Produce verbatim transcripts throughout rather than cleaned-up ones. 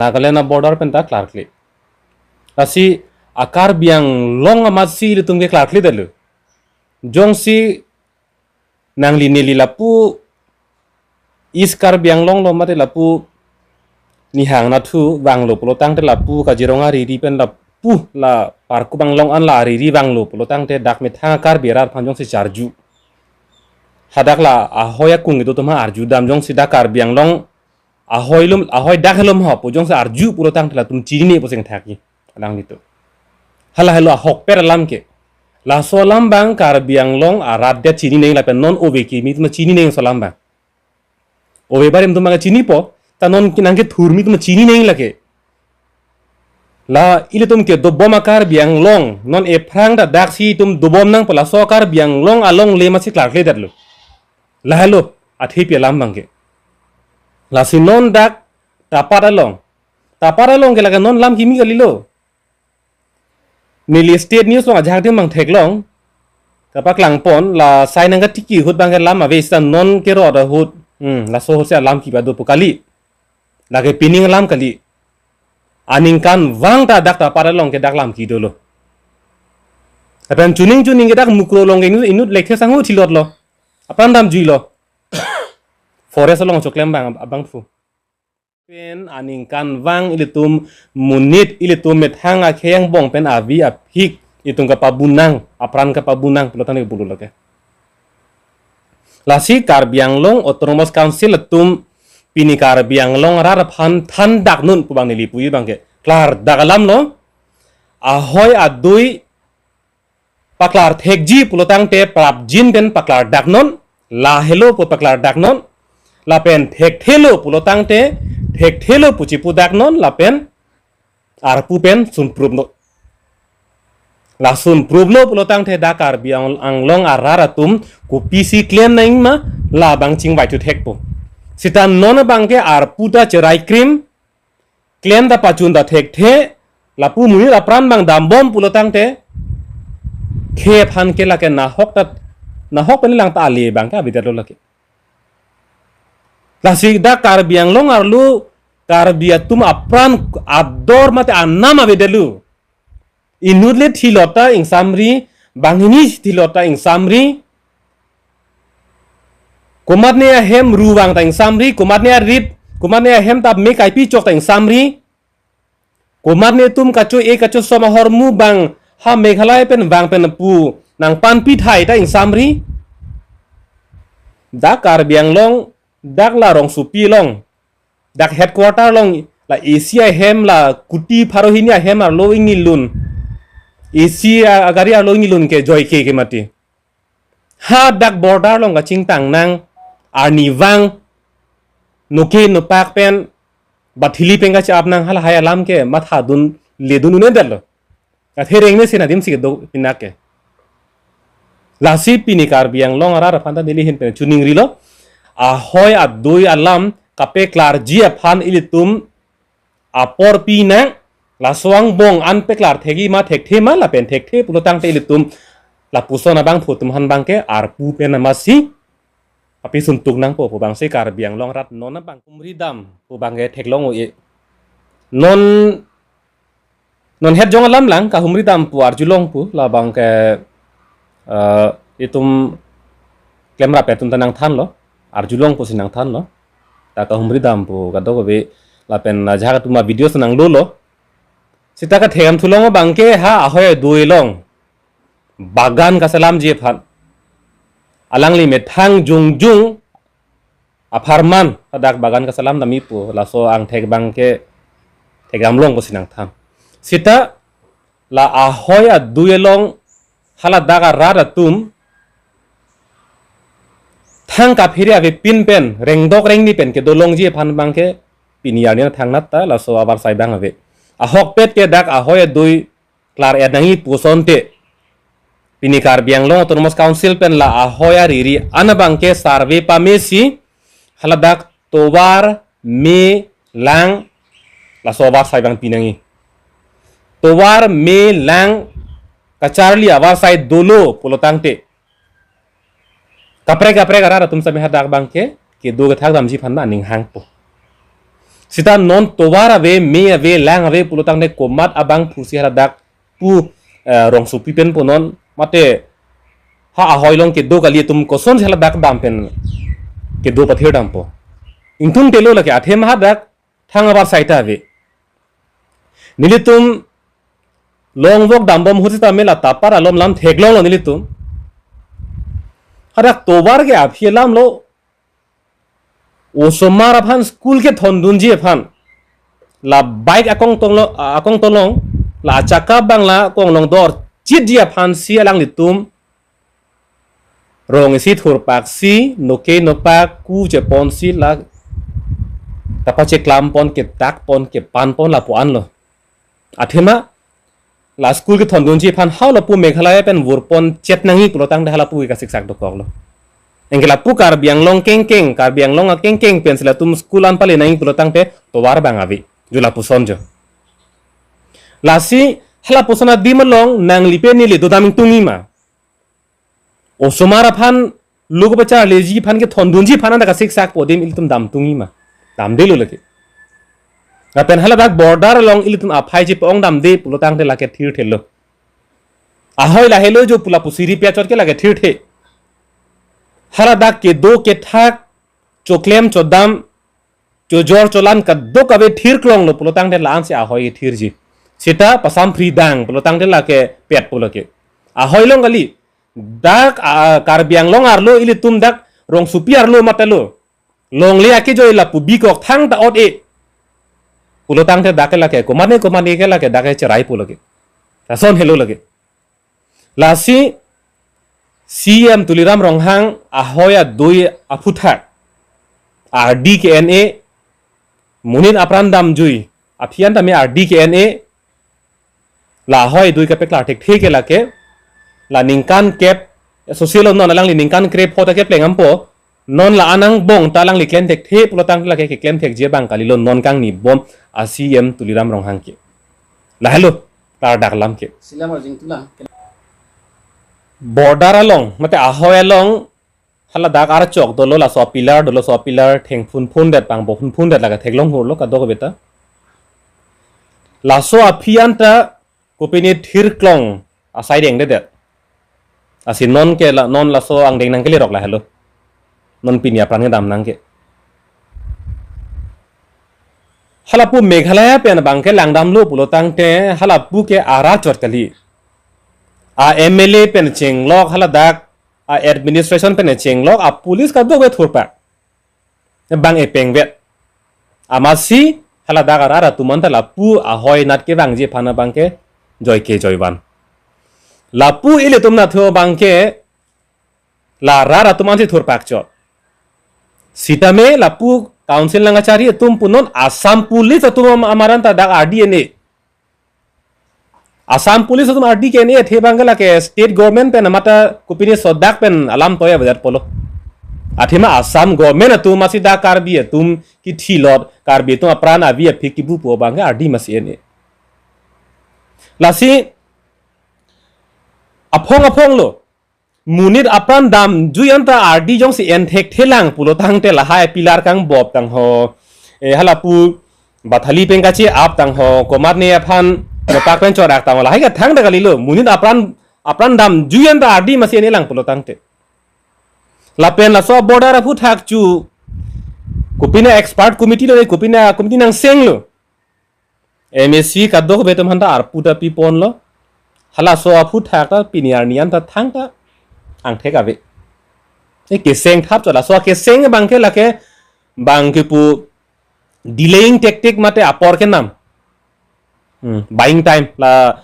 Nagaland a-border pen ta klarkle. Lasi a-Karbi Anglong amatsi ilitum ke klarkledetlo. Jongsi nangli neli lapu East Karbi Anglong lo mate lapu Nihang Nathu vanglo pulo tangte lapu Kaziranga ariri pen lapu la Parkup Anglong an la ariri vanglo pulo tangte dak methang Karbi arat aphan jongsi charju. Hadak la ahoi akung kedo atum ha arjudam, jongsi dak Karbi Anglong ahoi lum, ahoi dak helum ho pu jongsi arju pulo tangte latum chinine pu seng thaki. Alanglitum. Hala helo ahokpet alam ke. Laso alam abang Karbi Anglong arat det chinine lapen non ove kimi atum chinine laso alam abang. Ove barim atum abang chinipo, ta non nangkethurmi atum chinine lake. La ilitum kedobom a-Karbi Anglong, non ephrang ta daksi itum dobom nangpo, laso Karbi Anglong alongle amatsi klarkledetlo. Lahelo athepi alam abang ke. Lasi non dak Tapat along. Tapat along ke lake non lam kimi kalilo. Neli state news along ajahak adim abang theklong. Kapaklangpon la sai nangkatiki ahut abang ke lam ave, sita non kerot ahut. Hmm, laso ahutsi alam kiba do pu kali. Lake pining alam kali. Aningkanvang ta dak Tapat along ke dak lam ki dolo. Lapen chuning chuning ke dak Mukro along ke inut, inut lekthe sangho thilotlo. Apran damjuilo. Forest along choklem abang, abangphu. Pen aningkanvang ilitum monit, ilitum methang akhei angbong pen avi aphik ilitum kapabunang, apran kapabunang pulo tangte bulu lake. Lasi Karbi Anglong Autonomous Council atum pini Karbi Anglong arat aphan thandaknon pu abang neli puji abang ke klardak alamlo. Ahoi adui paklar thekji pulo tangte prapjin pen paklardaknon, lahelo pu paklardaknon, lapen thekthelo pulo tangte thekthelo pu chipudaknon, lapen arpu pen sunprupnon. La sunpruplo pulo tangte dak Karbi Ang-, Anglong arat atum kopisi klem nangji ma, labang chingvai thu thekpo. Sita non abang ke arpu ta cherai krim, klem ta pachun ta thekthe, lapu monit apran abang dambom pulo tangte, khei aphan ke lake nahok ta, nahok pen lang ta ale abang ke avedetlo lake. Lasi dak Karbi Anglong arlo Karbi atum apran ador mate anam avedetlo. Inut le thilot ta ingsamri, banghini thilot ta ingsamri. Komatne ahem ru vang ta ingsamri, komatne arit, komatne ahem ta me kaipi chok ta ingsamri. Komatne atum kacho-e kachosom ahormu abang ha Meghalaya pen vang pen pu nangpanpi thai ta ingsamri. Dak Karbi Anglong, dak la rongsopi along, dak headquarter along, la A C ahem, la kuti pharo hini ahem arlo ingnilun. A C a-, agari arlo ingnilun ke joike ke mati. Hadak border along kachingtang nang, arnivang, noke nopak pen, bathili pen kache-ap nang, halahai alam ke mathadun ledun un-edetlo. Athe rengnesi nadimsi kedo pinak ke. Lasi pini Karbi Anglong arat aphan ta neli ahin pen chuningrilo. Ahoi adui alam kapeklarji aphan ilitum apor pinang, laso angbong an peklar thekji ma thekthe ma lapen thekthe pulo tangte ilitum lapuson abangphu atum aphan abang ke arpu pen amatsi api suntuk nangpo pu abangsi Karbi Anglong arat non abang humridam pu abang ke theklong o-e. Non, non het jong alam lang kahumridam pu arjulong pu labang ke, eh, itum klemrap atum ta nangthanlo, arjulong pusi nangthanlo. Ta kahumridam pu kadokave lapen ajahak atum a-video si nanglolo. Sita kathekdam thulong abang ke ha ahoi adui along bagan kaselamji aphan. Alangli methang jongjung apharman hadak bagan kaselam dam-i pu laso angthek abang ke thekdamlong pusi nangthan. Sita la ahoi adui along haladak arat atum thang kaphere avepin pen, rengdok rengni pen kedolongji aphan abang ke pini arni thangnat ta laso avarsai abang ave. Ahokpet ke dak ahoi adui klar-et nangji pu asonte, pini Karbi Anglong Autonomous Council pen la ahoi ariri an abang ke survey pamesi haladak tovar, me, lang, laso avarsai abang pinangji. Tovar, me, lang kacharli avarsai dolo pulo tangte kaprek kaprek arat atum sami hadak abang ke kedo kethak damji aphan aning hangpo. Sita non tovar ave, me ave, lang ave pulotangte komat abang pusi haladak pu, eh, rongsopi pen punon, mate ha ahoi along kedo kali atum kosonsi haladak dam pen kedo pathir dampo. Ingtungtelo lake, athema hadak thang abar saita ave. Nelitum longvok dambom ahut sitame la tapar alom lam theklonglo nelitum. Hadak tovar ke aphi alamlo. Osomar aphan school kethondunji aphan, la bike akong tolong, akong tolong, la achaka abang la konglong dorchitji aphansi alanglitum rong isi thurpaksi, noke nopak ku cheponsi la kapacheklam pon, ketak pon, kepan pon lapu anlo. Athema la school kethondunji aphan hau lapu Meghalaya pen vurpon chet nangji pulotangte halapu kasiksak dokoklo. Anke lapu Karbi Anglong kengkeng, Karbi Anglong akengkeng pensi latum school an pale nangji pulotangte tovar abang ave. Jo lapuson jo. Lasi halapuson adim along nanglipen neli dodam ingtungji ma? Osomar aphan lo kepacharliji aphan, kethondunji aphan anta kasiksak pu adim ilitum damtungji ma? Damdelo lake. Lapen haladak border along ilitum aphai chepa-ong damde pulotangte lake thirthelo. Ahoi lahelo jo pu lapusi ri pi achot ke lake thirthe. Haladak kedo kethak, choklem chodam, chojor cholan kadokave thirklonglo pulotangte la-ansi ahoi thirji. Sita pasam phri dang pulotangte lake pet pulo ke. Ahoi along kali. Dak, ah, Karbi Anglong arlo ilitum dak rongsopi arlo matelo. Longle akejoi lapu bikok thangta ot-e pulotangte dak ke lake, komatne komatne ke lake dak ke cherai pulo ke. Lason helo lake. Lasi C E M Tuliram Ronghang ahoi adui aphuthak ardi ke-en-e, monit apran damjui aphi an tame ardi ke-en-e, la ahoi adui kapeklar thekthe ke lake, la ningkan kep, social non alangli ningkan krepho ta kepleng dampo, non la-an angbong ta alangli klem thekthe pulotangte lake keklem thekji abang kalilo non kangnibom a C E M Tuliram Ronghang ke. Lahelo, klardak alam ke. Silam arjing tulang. Border along, mate ahoi along, haladak archok dolo, laso pillar dolo, laso pillar thengphunphundet, pangbophunphundet lake theklong hurlo kadokave ta. Laso aphi anta kopine thirklong asai dengdedet. Lasi non ke la, non laso angdeng nangkelerok lahelo. Non pini apran kedam nangke. Halapu Meghalaya pen abang ke langdamlo pulotangte halapu ke arat chot kali. A M L A pen chenglok, haladak a administration pen chenglok, a police kadokave thurpak. Bang epengvet. Amatsi haladak arat atum anta lapu ahoi nat kevangji aphan abang ke joi ke joi van. Lapu ilitum nathu abang ke la rat atum ansi thurpak chot. Sitame lapu council nangkachari atum punon Assam Police atum am-, amaran ta dak ardi en-e. Assam Police atum ardi ke-en-e athe abang ke lake state government pen mate kopine sodak pen alam toya bajar polo. Athema Assam government atum masi dak Karbi atum kethilot, Karbi atum apran avi aphi kibu pu abang ke ardi masi en-e. Lasi aphong aphonglo. Monit apran damjui anta ardi jongsi en thekthelang pulotangte lahai pillar kangbop tangho. E halapu bathali pen kache-ap tangho, komatne aphan nopak pen chorak tangho, lahai kathang ta kalilo. Monit apran, apran damjui anta ardi masi en-elang pulotangte. Lapen laso border aphuthak chu kopine expert committee lo, kopine committee nangsenglo. M A C kadokave atum aphanta arpu ta piponlo. Halaso aphuthak ta pini arni anta thangta angthek ave. E keseng thap chot, laso keseng abang ke lake bang kipu delaying tactic mate apor kenam. Hmm, buying time la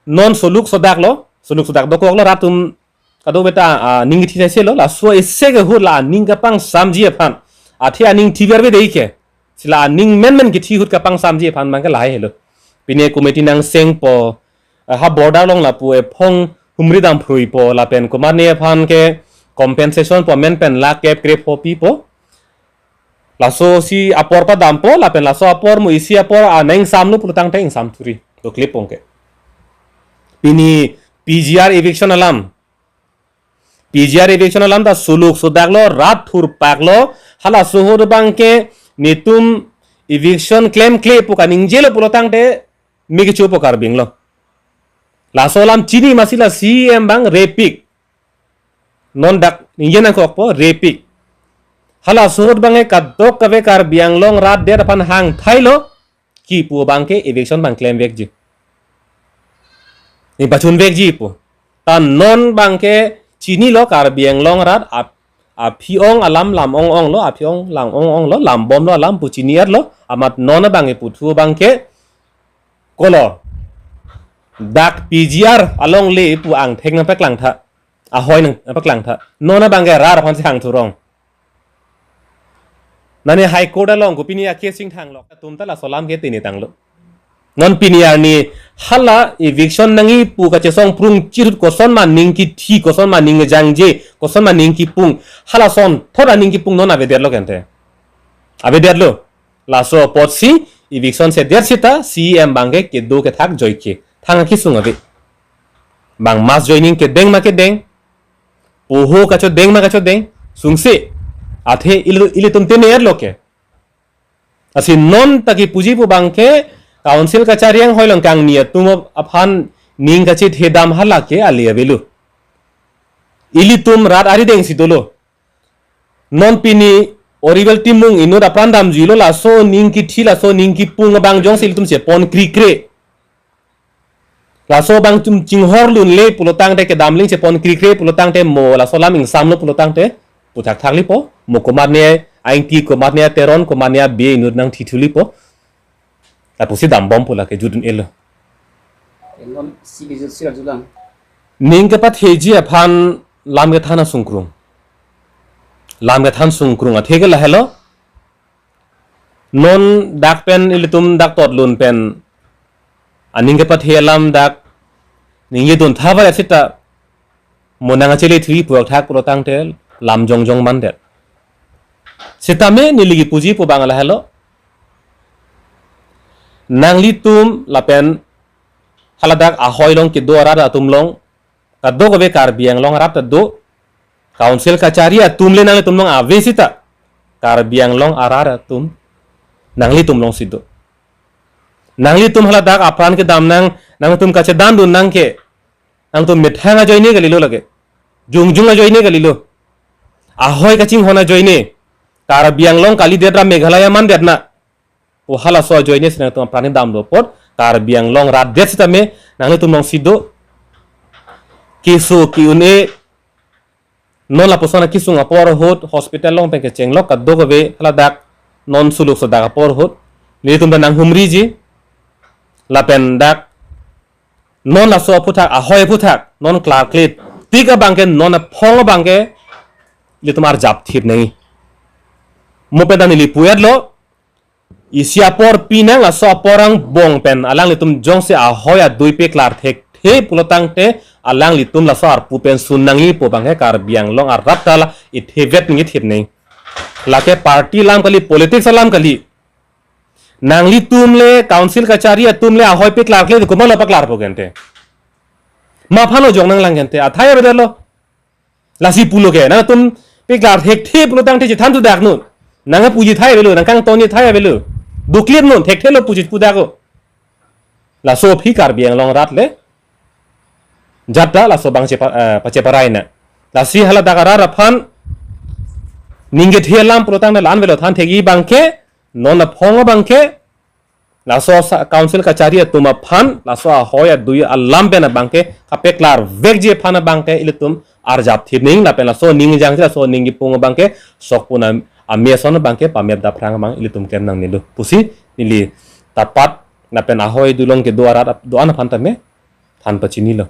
non soluk sodaklo, soluk sodak dokoklo rat atum kadokave ta, ah, ning kithi thai selo, laso isi ke ahut la aning kapangsamji aphan. Athe aning thiver ve dei ke. Si la aning menmen kithi ahut kapangsamji aphan abang ke lahai helo. Pine committee nangsengpo, ah, ha border along lapu ephong humri dam phruipo, lapen komatne aphan ke compensation pu amen pen lakh kep krepho pipo. Laso si apor padampo, lapen laso apor mo isi apor a nangsamlo pulotangte ingsam thuri. Doklepong ke. Pini P G R eviction alam. P G R eviction alam ta soluk sodaklo, rat thurpaklo, halaso ahut abang ke netum Eviction klemkle pu kaningjelo pulo tangte me kechopo Karbi Anglong. Laso alam chini masi la C E M abang repik. Non dak ningje nangkokpo repik. Halaso ahut abangke kadokave Karbi Anglong rat det aphan hangthailo kipu abangke eviction abang klemvekji. Ningpachunvekji pu. Ta non abangke chinilo Karbi Anglong rat ap-, aphi-ong alam lam ong-onglo, aphi-ong lam ong-onglo, lambomlo alam pu chini-etlo, amat non abangke puthu abangke kolo. Dak P G R alongle pu angthek nangpaklangtha. Ahoi nangpaklangtha. Non abangke rat aphansi hangthurong. Nani High Court along ko pini a-case chingthanglok. Atum ta laso alam ke tini tanglo. Non pini arni hala eviction nangji pu kachesong prung chirut koson ma ning kithi, koson ma ning jangje, koson ma ning kipung. Halason thot aning kipung non avedetlo kente. Avedetlo. Laso apotsi eviction sedet sita C E M abangke kedo kethak joike. Thang akisung ave. Bang mass joining kedeng ma kedeng. Poho kachodeng ma kachodeng. Sungse. Athe ili-, ilitum tene-etlo ke. Lasi non ta kipuji pu abangke council kachari anghoi along kangni atum aphan ning kachethedam hala ke ale avelo. Ilitum rat arideng si dolo. Non pini Oriwel Timung inut apran damjuilo laso ning kithi laso ning kipung abang jongsi ilitum chepon krikre. Laso abang atum chinghorlunle pulo tangte kedamling chepon krikre pulo tangte mo laso alam ingsamlo pulo tangte puthakthak lipo. Mo komatne a-Ingti, komatne a-Teron, komatne a-Bey inut nangthithu lipo. Lapusi dambom pu lake judun-elo. Non si bijut sira julang. Ning kepatheji aphan lam kethan asungkrung. Lam kethan sungkrung athe ke lahelo. Non dak pen ilitum dak totlun pen aning kepathe alam dak ningjeduntha bai sita mo nangkachele thuji puthak pulo tangte lam jongjong mandet. Sitame neli kipuji pu abang lahelo. Nanglitum lapen haladak ahoi along kedo arat atum along kadokave Karbi Anglong arat ta do. Council kachari atum le nanglitum along ave sita Karbi Anglong arat atum nanglitum alongsi do. Nanglitum haladak apran kedam nang, nanglitum kachedandun nang ke. Nangtum methang ajoine kalilo lake. Jongjong ajoine kalilo. Ahoi kachinghon ajoine. Karbi Anglong kalidet ra Meghalaya mandetna. O halaso ajoine si nangtum apran kedam do apot Karbi Anglong rat det sitame nanglitum alongsi do. Keso ke-un-e non lapuson akisung apor ahut hospital along pen kechenglok kadokave haladak non suluk sodak apor ahut. Nelitum ta nanghumriji. Lapen dak non laso aphuthak, ahoi aphuthak, non klarkle tik abangke, non aphong abangke ilitum arjap thip nangji. Mo pen ta neli pu-etlo, isi apor pinang, laso apor angbong pen alanglitum jongsi ahoi adui peklar thekthe pulo tangte alanglitum laso arpu pen sun nangji pu abangke Karbi Anglong arat ta la ithevet nangji thip nangji. Lake party alam kali, politics alam kali. Nanglitum le council kachari atum le ahoi peklarkle komatlo paklarpo kente. Ma aphan ojong nanglang kente. Athai avedetlo. Lasi pulo ke nangtum peklar thekthe pulo tangte chethan thudak non. Nangpuji athai avelo, nangkangtonji athai avelo. Duklir non, thekthelo puji pudakko. Laso aphi Karbi Anglong arat le jat ta laso abang chepa-, eh, pacheparai na. Lasi haladak arat aphan ning kethe alam pulo tangte la-an avelo, than thekji abangke, non aphong abangke, laso sa-, council kachari atum aphan, laso ahoi adui alam pen abangke kapeklarvekji aphan abangke ilitum arjap thip nangji lapen laso ning jangje laso ning kipung abangke sokpun am-, amei ason abangke pamep daphrang abang ilitum klem nangnelo pusi neli tapat lapen ahoi adui along kedo arat ap-, do-an aphan tame than pachinilo.